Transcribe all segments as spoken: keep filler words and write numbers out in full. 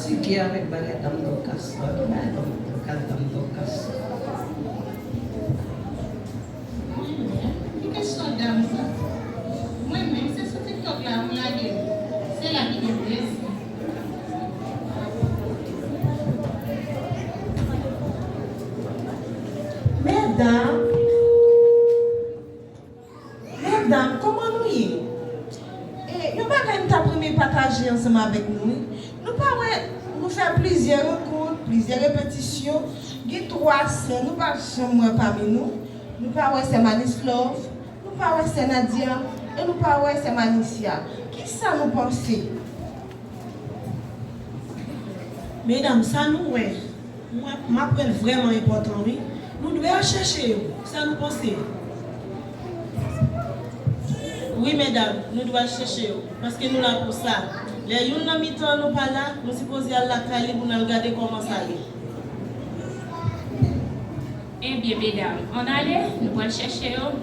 Fatigué avèk bagay dam Dòkas sa. Ki bagay dam Dòkas, dam Dòkas? Ki kesyon dam sa? Mwen menm, se sou TikTok la m lage l. Se la ki gen plezi. Medam, medam, kòman nou ye? E, yon bagay m t ap renmen pataje ansanm avèk nou, wi. Nou pa wè, nou fè plizyè rankont, plizyè repetisyon, gen twa sè nou pa janm wè pami nou. Nou pa wè sè Manis Love, nou pa wè sè Nadia, e nou pa wè sè Manicia. Kisa nou panse? Medam, sa nou wè, m ap, m ap wè l vrèman enpòtan, wi. Nou dwe al chèche yo. Sa nou panse? Wi, medam, nou dwe al chèche yo, paske nou la pou sa. Lè youn nan mitan nou pa la, nou sipoze al lakay li pou n al gade kòman sa ye. Ebyen, medam, ann ale, nou pral chèche yo.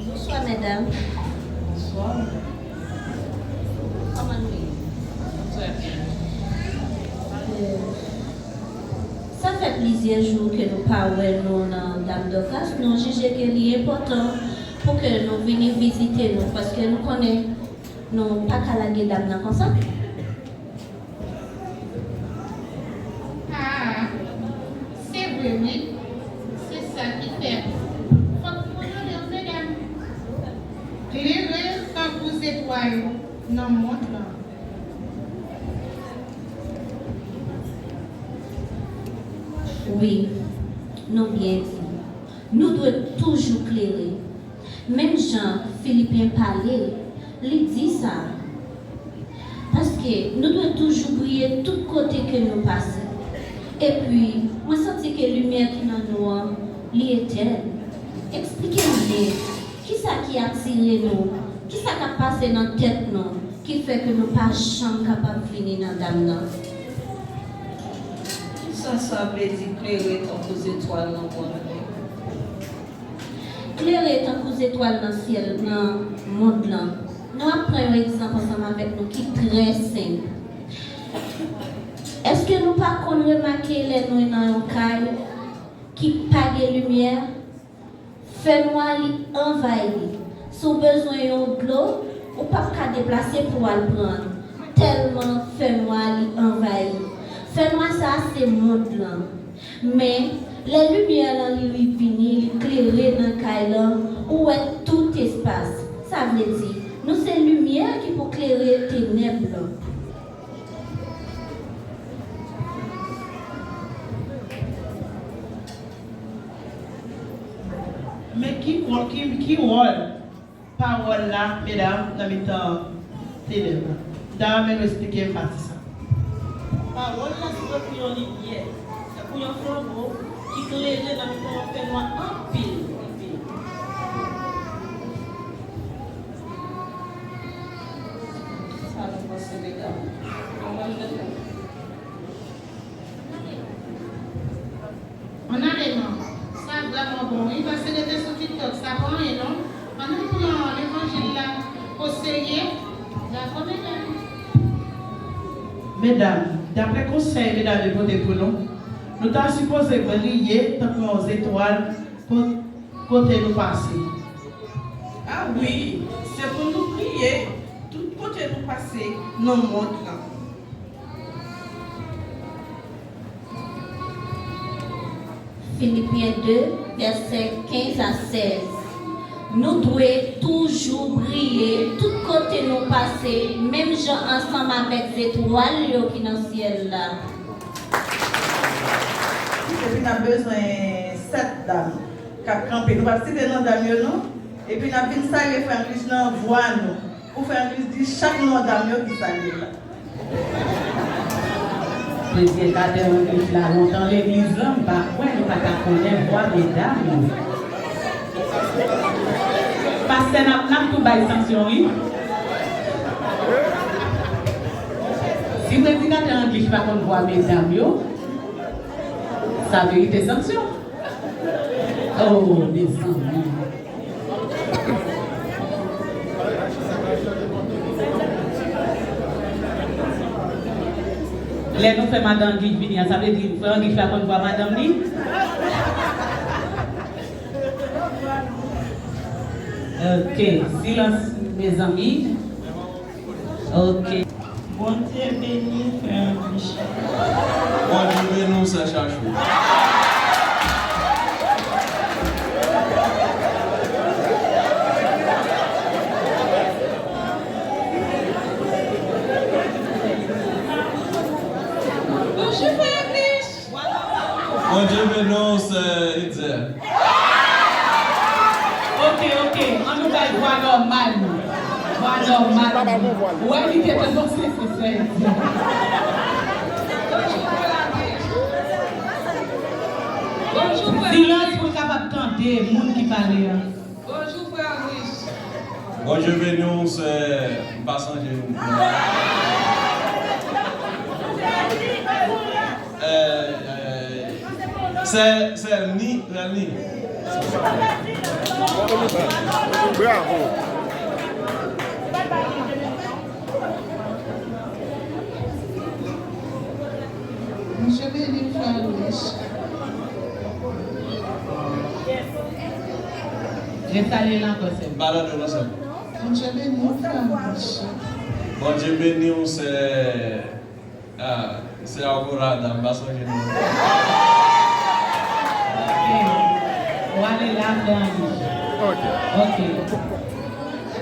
Bonswa, medam. Bonswa, medam. Kòman nou ye? Trè byen. Euh, Sa fè plizyè jou ke nou pa wè nou nan Dam Dòkas, nou jije ke li enpòtan pou ke nou vini vizite nou, paske nou konnen nou pa ka lage dam nan konsa. Ah, se vre wi. Se sa ki fè fòk nou onore medam. Klere tankou zetwal nan mond lan. Wi, nou byen di. Nou dwe toujou klere. Menm jan Filipyen pale, li di sa. Paske nou dwe toujou briye tout kote ke nou pase. Epi, mwen santi ke limyè ki nan nou an, li etèn. Eksplike m byen. Kisa ki atire nou? Kisa k ap pase nan tèt nou ki fè ke nou pa janm kapab vini nan Dam nan? Kisa sa vle di klere tankou zetwal nan mond lan? Klere tankou zetwal nan syèl, nan mond lan. Nou ap pran yon egzanp ansanm avèk nou ki trè senp. Èske nou pa konn remake lè nou nan yon kay ki pa gen limyè? Fènwa li anvayi. Si w bezwen yon dlo, ou p ap ka deplase pou w al pran l, tèlman fènwa li anvayi. Fènwa sa a se mond lan. Men, lè limyè lan li vini, li klere nan kay lan, ou wè tout espas. Sa vle di, nou se limyè ki pou klere tenèb lan. Men ki wòl, ki, ki wòl pawòl la, medam, nan mitan tenèb la? M ta renmen nou esplike m pati sa. Pawòl la se tankou yon limyè, tankou yon flanbo ki klere nan mitan yon fènwa anpil, anpil. Sa nou panse, medam? Kòman nou wè? Ann ale non. Sa vrèman bon wi, pase rete sou TikTok, sa pa anyen non. Ann al pran levanjil la o serye. Dakò, medam? Medam, daprè konsèy medam yo pote pou nou, nou ta sipoze briye tankou yon zetwal ko-, kote nou pase. A wi, se pou nou briye tout kote nou pase nan mond lan. Filipyen de, vèsè kenz a sèz. Nou dwe toujou briye tout kote nou pase, menm jan ansanm avèk zetwal yo ki nan syèl la. Epi n ap bezwen sèt dam k ap kanpe. Nou p ap site non dam yo non. Epi n ap vin salye frè Anglij nan vwa nou. Pou fè Anglij di chak non dam yo ki salye l la. Predikatè Anglij la lontan legliz lan, m pa kwè nou pa ta konnen vwa medam yo. Pastè n ap, n ap tou bay sanksyon wi. Si predikatè Anglij pa konn vwa medam yo, sa merite sanksyon. Oh, mezanmi. Lè nou fè madan Anguiche vini an, sa vle di frè Anguiche la konn vwa madanm li? Ok, silans, mezanmi. Ok. Bondye beni frè Anguiche. Bondye beni w, sè Chachou. Bonjou, frè Anguiche. Bondye beni w, sè Etzer. Ok, ok. An nou bay vwa nòmal nou. Vwa nòmal nou. Ou wè li te panse se sè Etzer. Silans pou l kapab tande moun ki pale an. Bonjou, frè Anguiche. Bondye beni w, sè. M pa sonje non. Eh, eh, sè, sè Ni, sè Ni. Bravo. Bondye beni w, frè Anguiche. Resalye l ankò, sè m. Bala de w, sè m. Bondye beni w, frè Anguiche. Bondye beni w, sè. Ah, sè Alvorada, m pa sonje non. Ok. Ou ale la, frè Anguiche. Ok. Ok.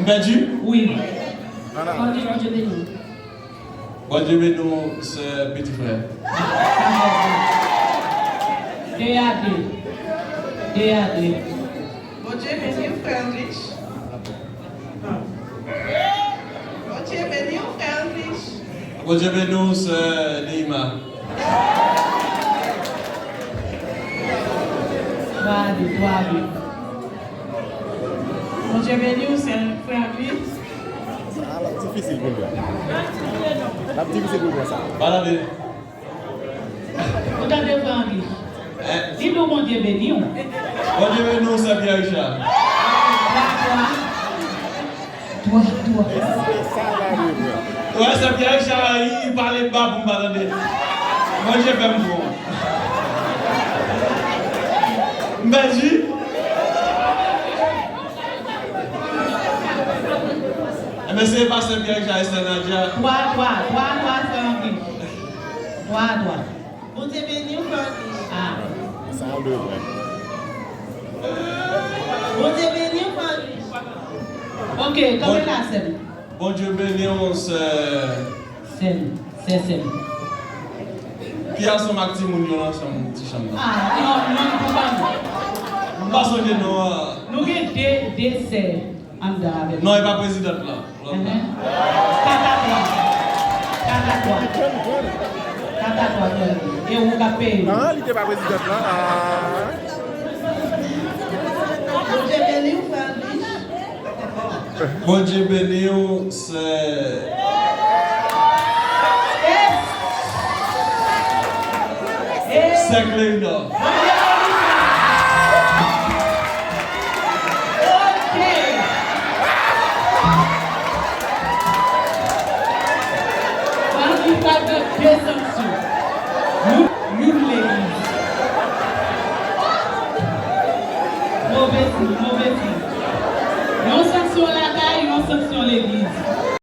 M pèdi? Wi. Bondye, Bondye beni w. Bondye beni w, sè Piti Frè. De a de. De a de. Bondye beni w, frè Anguiche. Bondye beni w, frè Anguiche. Bondye beni w, sè Neima. Twa a de, twa a de. Bondye beni w, sè frè Anguiche. Sa a l ap difisil pou l pran. L ap difisil pou l pran sa a. Pa tande. Ou tande, frè Anguiche? Eh. Di nou Bondye beni w. Bondye beni w, sè Pierre Richard. Twa, twa. Twa, twa. Sa a l ap pran. Wè, sè Pierre Richard, li pale ba pou m pa tande. Bondye fè m bon. M pèdi? Enben, se pastè Pierre Richard, Esther Nadia. Twa, twa, twa, twa, frè Anguiche. Twa, twa. Bondye beni w, frè Anguiche. Ah. Sa a l dwe pran. Bondye beni w, frè Anguiche. Ok, kanpe la, sè m. Bondye beni w, sè. Sè m, sè, sè m. Ki ansanm ak timoun yo nan chanm, ti chanm nan? Ah, non, non, li pou ban nou. M pa sonje non an. Nou gen de, de sè anndan avè nou. Non, e pa prezidant lan. Lòt la. Kat a twa. Kat a twa. Kat a twa, frè. E ou k ap peye. Ah, li te pa prezidant lan. Ah. Bondye beni w, frè Anguiche. Bondye beni w, sè. Sè Klerinò. Ok. Ann di sa de, de